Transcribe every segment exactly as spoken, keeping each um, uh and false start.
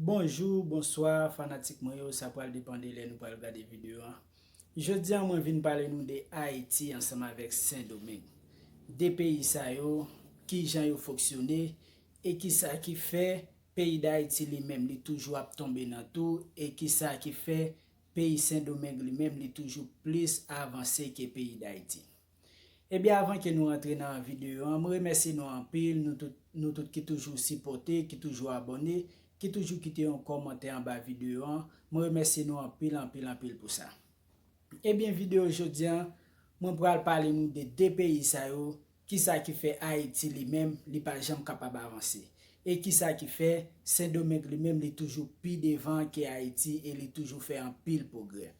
Bonjou, bonswa, fanatik mwen yo, sa pral depann de lè nou pral gade videyo an. Jodi a, mwen vin pale nou de Ayiti ansanm avèk Sendomeng. De peyi sa yo, kijan yo fonksyone, e kisa ki fè peyi Dayiti li menm li toujou ap tonbe nan tou, e kisa ki fè peyi Sendomeng li menm li toujou plis avanse ke peyi Dayiti. Ebyen, avan ke nou rantre nan videyo an, mwen remèsye nou anpil, nou tout, nou tout ki toujou sipòte, ki toujou abòne, ki toujou kite yon kòmantè anba videyo an. Mwen remèsye nou anpil, anpil, anpil pou sa. Ebyen, videyo jodi a, mwen pral pale nou de de peyi sa yo, kisa ki fè Ayiti li menm, li pa janm kapab avanse. E kisa ki fè Sendomeng li menm, li toujou pi devan ke Ayiti e li toujou fè anpil pwogrè.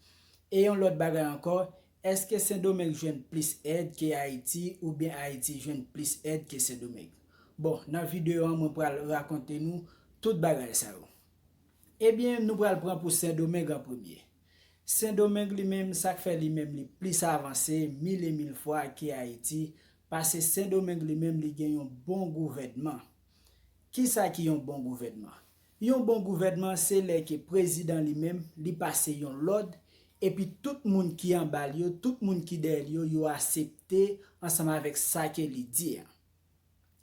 E yon lòt bagay ankò, èske Sendomeng jwenn plis èd ke Ayiti oubyen Ayiti jwenn plis èd ke Sendomeng? Bon, nan videyo an, mwen pral rakonte nou tout bagay sa yo. Ebyen, nou pral pran pou Sendomeng an premye. Sendomeng li menm, sa k fè li menm li plis avanse mil e mil fwa ke Ayiti, paske Sendomeng li menm li gen yon bon gouvènman. Kisa ki yon bon gouvènman? Yon bon gouvènman se lè ke prezidan li menm li pase yon lòd, epi tout moun ki anba l yo, tout moun ki dèyè l yo, yo aksepte ansanm avèk sa ke li di a.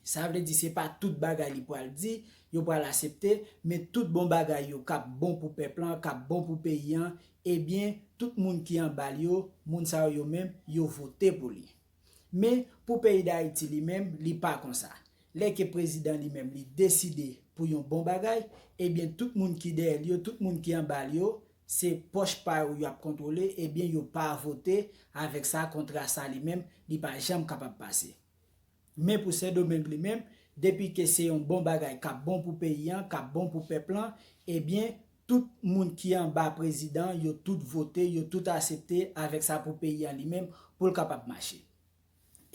Sa vle di se pa tout bagay li pral di, yo pral aksepte, men tout bon bagay yo k ap bon pou pèp lan, k ap bon pou peyi an, ebyen, tout moun ki anba l yo, moun sa yo yo menm, yo vote pou li. Men, pou peyi Dayiti li menm, li pa konsa. Lè ke prezidan li menm, li deside pou yon bon bagay, ebyen, tout moun ki dèyè l yo, tout moun ki anba l yo, se pòch pa yo y ap kontwole, ebyen, yo pa vote avèk sa, kontra sa li menm, li pa janm kapab pase. Men pou Sendomeng li menm, depi ke se yon bon bagay k ap bon pou peyi an, k ap bon pou pèp lan, ebyen, tout moun ki anba prezidan, yo tout vote, yo tout aksepte avèk sa pou peyi an li menm, pou l kapab mache.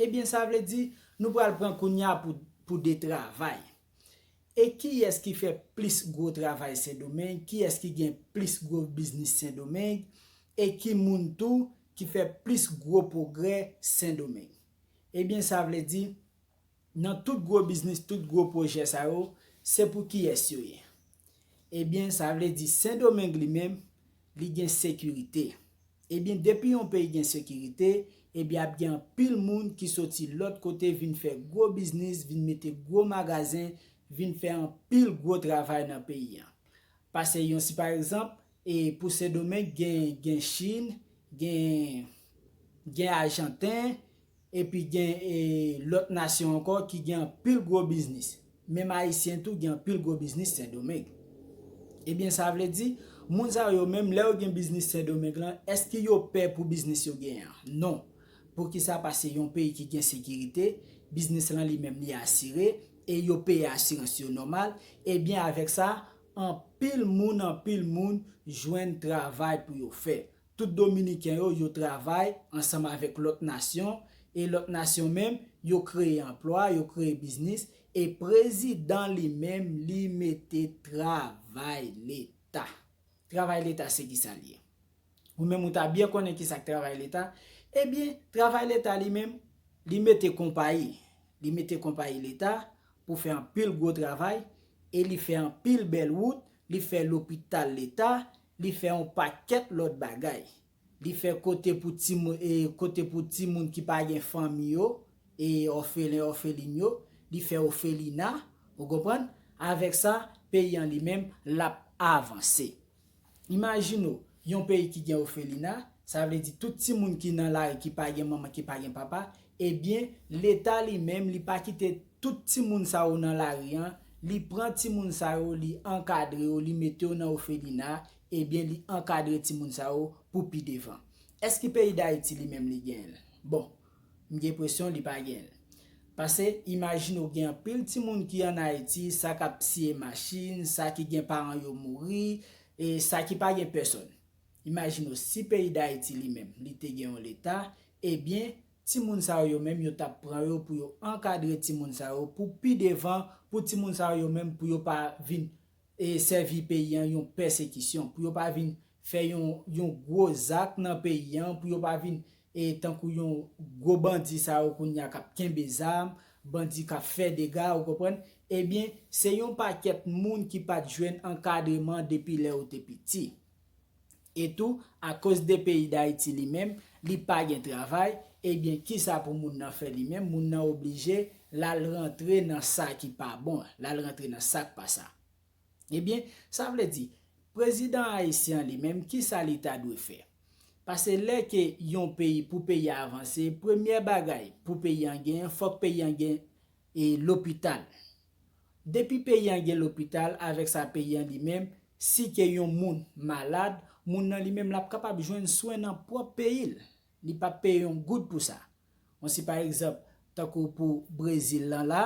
Ebyen, sa vle di, nou pral pran kounye a pou, pou de travay. E kiyès ki fè plis gwo travay Sendomeng? Kiyès ki gen plis gwo biznis Sendomeng? E ki moun tou ki fè plis gwo pwogrè Sendomeng? Ebyen, sa vle di, nan tout gwo biznis, tout gwo pwojè sa yo, se pou kiyès yo ye? Ebyen, sa vle di Sendomeng li menm, li gen sekirite. Ebyen, depi yon peyi gen sekirite, ebyen, ap gen anpil moun ki soti lòt kote vin fè gwo biznis, vin mete gwo magazen, vin fè anpil gwo travay nan peyi an. Pase yon si pa egzanp, e pou Sendomeng gen, gen Chin, gen, gen Ajanten, epi gen e, lòt nasyon ankò ki gen anpil gwo biznis. Menm Ayisyen tou gen anpil gwo biznis Sendomeng. Ebyen, sa vle di, moun sa yo menm, lè yo gen biznis Sendomeng lan, èske yo pè pou biznis yo genyen an? Non. Poukisa? Pase yon peyi ki gen sekirite, biznis lan li menm li asire, e yo peye asirans yo nòmal, ebyen, avèk sa, anpil moun, anpil moun jwenn travay pou yo fè. Tout Dominiken yo, yo travay ansanm avèk lòt nasyon, e lòt nasyon menm, yo kreye anplwa, yo kreye biznis, e prezidan li menm, li mete travay Leta. Travay Leta se kisa l ye? Ou menm ou ta byen konnen kisa k travay Leta. Ebyen, travay Leta li menm, li mete konpayi. Li mete konpayi Leta pou fè anpil gwo travay, e li fè anpil bèl wout, li fè lopital Leta, li fè yon pakèt lòt bagay. Li fè kote pou timoun, e kote pou timoun ki pa gen fanmi yo, e òfelen, òfelin yo, li fè òfelina, ou konprann? Avèk sa, peyi an li menm, l ap avanse. Imajine w, yon peyi ki gen òfelina, sa vle di tout timoun ki nan lari, ki pa gen manman, ki pa gen papa, ebyen, Leta li menm, li pa kite tout timoun sa yo nan lari an, li pran timoun sa yo, li ankadre yo, li mete yo nan òfelina, ebyen, li ankadre timoun sa yo pou pi devan. Èske peyi Dayiti li menm li genyen l? Bon, m gen enpresyon li pa genyen l. Pase, imajine w gen anpil timoun ki ann Ayiti, sa k ap siye machin, sa ki gen paran yo mouri, e sa ki pa gen pèsòn. Imajine w si peyi Dayiti li menm, li te gen yon Leta, ebyen, timoun sa yo, yo menm, yo t ap pran yo pou yo ankadre timoun sa yo, pou pi devan, pou timoun sa yo, yo menm, pou yo pa vin e sèvi peyi an yon pèsekisyon, pou yo pa vin fè yon, yon gwo zak nan peyi an, pou yo pa vin e tankou yon gwo bandi sa yo kounye a k ap kenbe zam, bandi k ap fè dega, ou konprann? Ebyen, se yon pakèt moun ki pa t jwenn ankadreman depi lè yo te piti. E tou, akoz de peyi Dayiti li menm, li pa gen travay, ebyen, kisa pou moun nan fè li menm? Moun nan oblije l al rantre nan sa ki pa bon, l al rantre nan sa k pa sa. Ebyen, sa vle di, prezidan ayisyen an li menm, kisa li ta dwe fè? Paske lè ke yon peyi, pou peyi a avanse, premyè bagay pou peyi an genyen, fòk peyi an gen e lopital. Depi peyi an gen lopital, avèk sa peyi an li menm, si ke yon moun malad, moun nan li menm l ap kapab jwenn swen nan pwòp peyi l. Li p ap peye yon goud pou sa. Yon si pa egzanp, tankou pou Brezil lan la,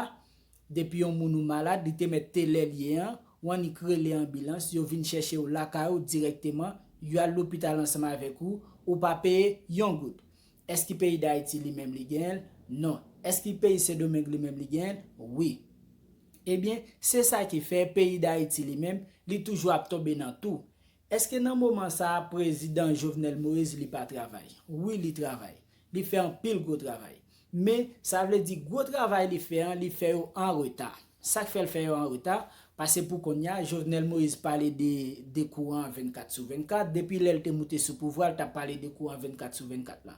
depi yon moun ou malad, li te mèt te lè l ye an, ou annik rele anbilans, yo vin chèche w lakay ou dirèkteman, yo al lopital ansanm avèk ou, ou pa peye yon goud. Èske peyi Dayiti li menm li genyen l? Non. Èske peyi Sendomeng li menm li genyen l? Wi. Ebyen, se sa ki fè peyi Dayiti li menm, li toujou ap tonbe nan tou. Èske nan moman sa a, prezidan Jovenel Moïse li pa travay? Wi, li travay. Li fè anpil gwo travay. Men, sa vle di gwo travay li fè an, li fè yo an reta. Sa k fè l fè yo an reta? Paske pou kounye a, Jovenel Moïse pale de, de kouran vennkat sou vennkat. Depi lè l te moute sou pouvwa, l t ap pale de kouran vennkat sou vennkat la.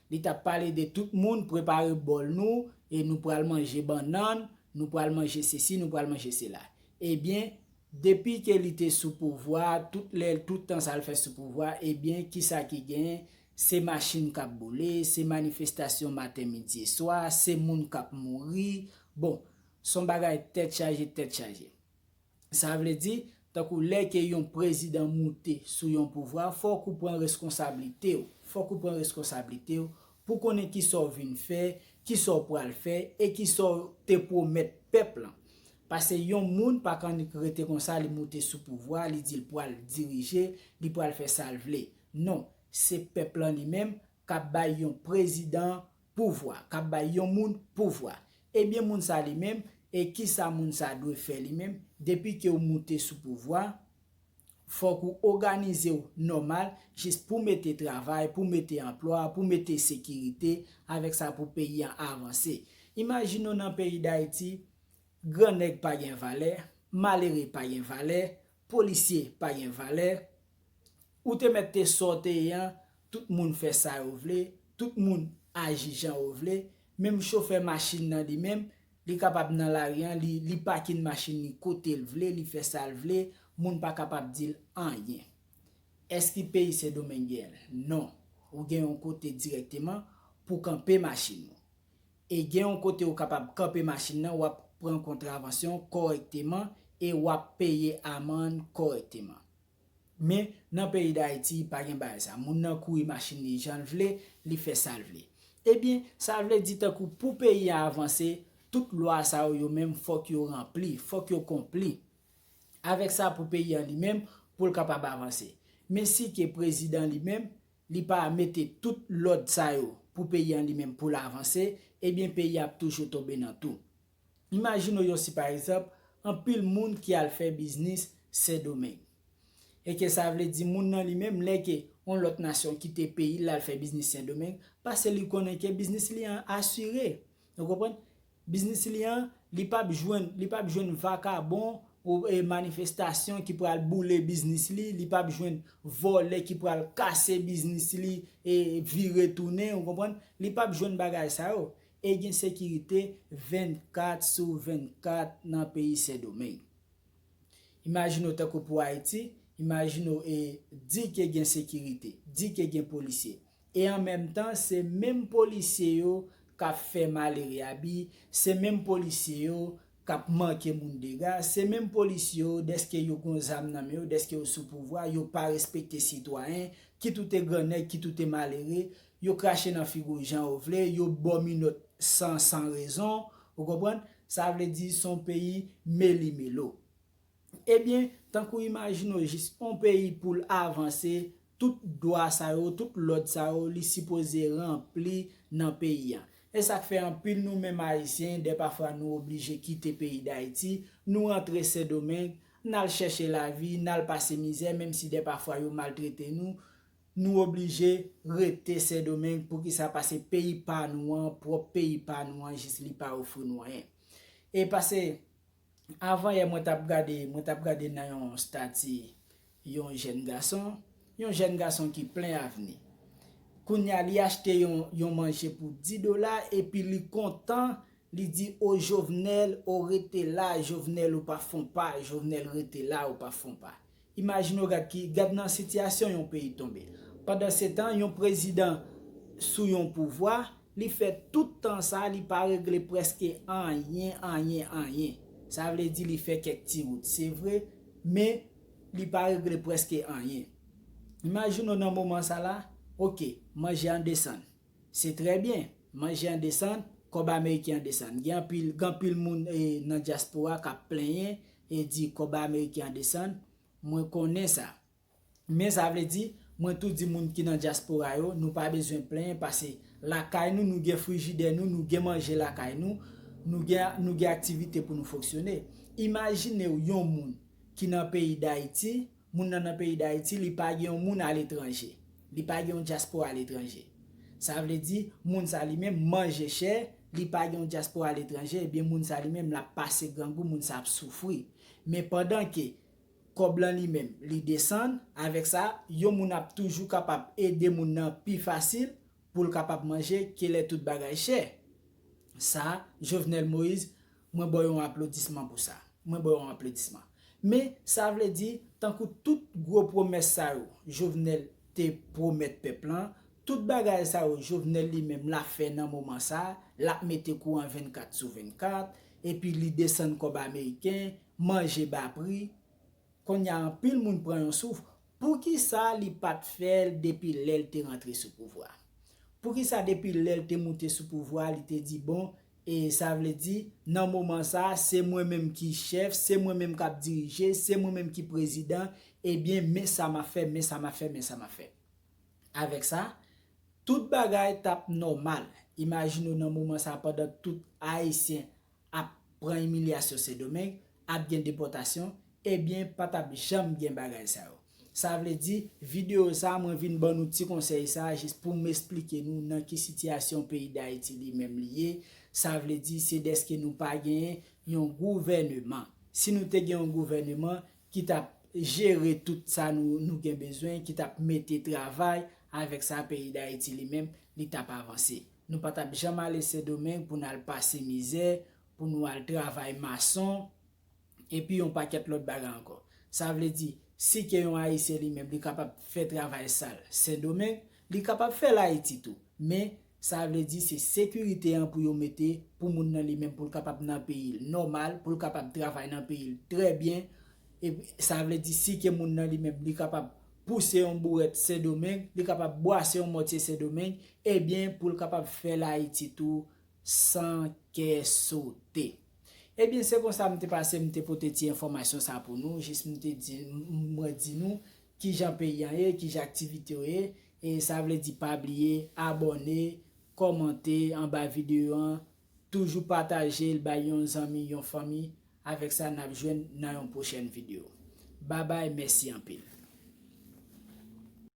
Li t ap pale de tout moun, prepare bòl nou, e nou pral manje bannann, nou pral manje sesi, nou pral manje sela. Ebyen, depi ke li te sou pouvwa, tout lè, tout tan sa l fè sou pouvwa, ebyen, kisa ki genyen? Se machin k ap boule, se manifestasyon maten, midi e swa, se moun k ap mouri. Bon, se yon bagay tèt chaje, tèt chaje. Sa vle di, tankou lè ke yon prezidan moute sou yon pouvwa, fòk ou pran reskonsablite w. Fòk ou pran reskonsablite w pou konnen kisa w vin fè, kisa w pral fè, e kisa w te pwomèt pèp lan. Paske yon moun pa ka annik rete konsa, li moute sou pouvwa, li di l pral dirije, li pral fè sa l vle. Non, se pèp lan li menm k ap bay yon prezidan pouvwa, k ap bay yon moun pouvwa. Ebyen, moun sa li menm, e kisa moun sa dwe fè li menm? Depi ke w moute sou pouvwa, fòk ou òganize w nòmal, jis pou mete travay, pou mete anplwa, pou mete sekirite, avèk sa pou peyi an avanse. Imajine w nan peyi Dayiti, grannèg pa gen valè, malere pa gen valè, polisye pa gen valè. Ou te mèt te sa w te ye an, tout moun fè sa yo vle, tout moun aji jan yo vle, menm chofè machin nan li menm, li kapab nan lari an, li, li pakin machin li kote l vle, li fè sa l vle, moun pa kapab di l anyen. Èske peyi Sendomeng genyen l? Non. Ou gen yon kote dirèkteman pou kanpe machin ou. E gen yon kote ou kapab kanpe machin nan, w ap pran kontravansyon kòrèkteman e w ap peye amann kòrèkteman. Men, nan peyi Dayiti, pa gen bagay sa. Moun nan kouri machin li jan l vle, li fè sa l vle. Ebyen, sa vle di tankou pou peyi a avanse, tout lwa sa yo, yo menm, fòk yo ranpli, fòk yo konpli. Avèk sa, pou peyi an li menm, pou l kapab avanse. Men si ke prezidan li menm, li pa mete tout lòd sa yo pou peyi an li menm pou l avanse, ebyen peyi a ap toujou tonbe nan tou. Imajine w yon si pa egzanp, anpil moun ki al fè biznis Sendomeng. E ke sa vle di moun nan li menm, lè ke yon lòt nasyon kite peyi l al fè biznis Sendomeng, paske li konnen ke biznis li an asire. Ou konprann? Biznis li an, li p ap jwenn, li p ap jwenn vakabon ou e manifestasyon ki pral boule biznis li, li p ap jwenn vòlè ki pral kase biznis li e vire tounen, ou konprann? Li p ap jwenn bagay sa yo. E gen sekirite vennkat sou vennkat nan peyi Sendomeng. Imajine w tankou pou Ayiti, imajine w e di ke gen sekirite, di ke gen polisye. E an menm tan, se menm polisye yo k ap fè malere abi, se menm polisye yo k ap manke moun dega, se menm polisye yo, dèske yo gon zam nan men yo, dèske yo sou pouvwa, yo pa respekte sitwayen, kit ou te grannèg, kit ou te malere, yo krache nan figi w jan yo vle, yo ba w minòt san, san rezon, ou konprann? Sa vle di se yon peyi meli melo. Ebyen, tankou imajine w jis yon peyi pou l avanse, tout dwa sa yo, tout lòd sa yo, li sipoze ranpli nan peyi an. E sa k fè anpil nou menm Ayisyen, dè pafwa nou oblije kite peyi Dayiti, nou rantre Sendomeng, n al chèche lavi, n al pase mizè, menm si dè pafwa yo maltrete nou, nou oblije rete Sendomeng. Poukisa? Paske peyi pa nou an, pwòp peyi pa nou an, jis li pa ofri nou anyen. E paske Avan yè mwen t ap gade, mwen t ap gade nan yon stati yon jèn gason, yon jèn gason ki plen avni. Kounye a li achte yon, yon manje pou dis dola epi li kontan, li di, "O Jovenel, o rete la, Jovenel ou pa fon pa, Jovenel rete la, ou pa fon pa." Imajine w gad ki, gad nan sitiyasyon yon peyi tonbe. Pandansetan, yon prezidan sou yon pouvwa, li fè tout tan sa, li pa regle prèske anyen, anyen, anyen. Sa vle di li fè kèk ti wout, se vre, men li pa regle prèske anyen. Imajine w nan moman sa la, oke, manje an desann. Se trè byen, manje an desann, kòb ameriken an desann. Gen anpil, gen anpil moun e, nan dyaspora k ap plenyen e di kòb ameriken an desann. Mwen konnen sa. Men sa vle di, mwen tou di moun ki nan dyaspora yo, nou pa bezwen plenyen pase lakay nou, nou gen frijidè nou, nou gen manje lakay nou, nou gen, nou gen aktivite pou nou fonksyone. Imajine w yon moun ki nan peyi Dayiti, moun nan nan peyi Dayiti, li pa gen yon moun aletranje. Li pa gen yon dyaspora aletranje. Sa vle di, moun sa li menm manje chè, li pa gen yon dyaspora aletranje, ebyen moun sa li menm l ap pase grangou, moun sa ap soufri. Men pandan ke kòb lan li menm, li desann, avèk sa, yon moun ap toujou kapab ede moun nan pi fasil pou l kapab manje, ke lè tout bagay chè. Sa, Jovenel Moïse, mwen ba w yon aplodisman pou sa. Mwen ba w yon aplodisman. Men, sa vle di, tankou tout gwo pwomès sa yo, Jovenel te pwomèt pèp lan, tout bagay sa yo, Jovenel li menm l ap fè nan moman sa, l ap mete kouran vennkat sou vennkat, epi li desann kòb ameriken, manje ba pri. Kounye a anpil moun pran yon souf. Poukisa li pa t fè l depi lè l te rantre sou pouvwa? Poukisa depi lè l te moute sou pouvwa, li te di, "Bon, e sa vle di, nan moman sa, se mwen menm ki chèf, se mwen menm k ap dirije, se mwen menm ki prezidan, ebyen, men sa m ap fè, men sa m ap fè, men sa m ap fè." Avèk sa, tout bagay t ap nòmal. Imajine w nan moman sa, pandan tout Ayisyen ap pran imilyasyon Sendomeng, ap gen depòtasyon, ebyen, pa t ap janm gen bagay sa yo. Sa vle di, videyo sa, mwen vin ban nou ti konsèy sa, jis pou m esplike nou nan ki sitiyasyon peyi Dayiti li menm li ye. Sa vle di, se dèske nou pa genyen yon gouvèneman. Si nou te gen yon gouvèneman ki t ap jere tout sa nou, nou gen bezwen, ki t ap mete travay, avèk sa, peyi Dayiti li menm, li t ap avanse. Nou pa t ap janm ale Sendomeng pou n al pase mizè, pou nou al travay mason, epi yon pakèt lòt bagay ankò. Sa vle di, si ke yon Ayisyen li menm, li kapab fè travay sal Sendomeng, li kapab fè l Ayiti tou. Men, sa vle di, se sekirite an pou yo mete pou moun nan li menm, pou l kapab nan peyi l nòmal, pou l kapab travay nan peyi l trè byen. E sa vle di, si ke moun nan li menm, li kapab pouse yon bourèt Sendomeng, li kapab bwase yon mòtye Sendomeng, ebyen, pou l kapab fè l Ayiti tou, san kè sote. Ebyen, se konsa m te pase, m te pote ti enfòmasyon sa pou nou, jis m te di, m, mwen di nou kijan peyi an ye, kijan aktivite yo ye, e sa vle di pa bliye abòne, kòmante anba videyo an, toujou pataje l bay yon zanmi, yon fanmi, avèk sa n ap jwenn nan yon pwochèn videyo. Babay, mèsi anpil.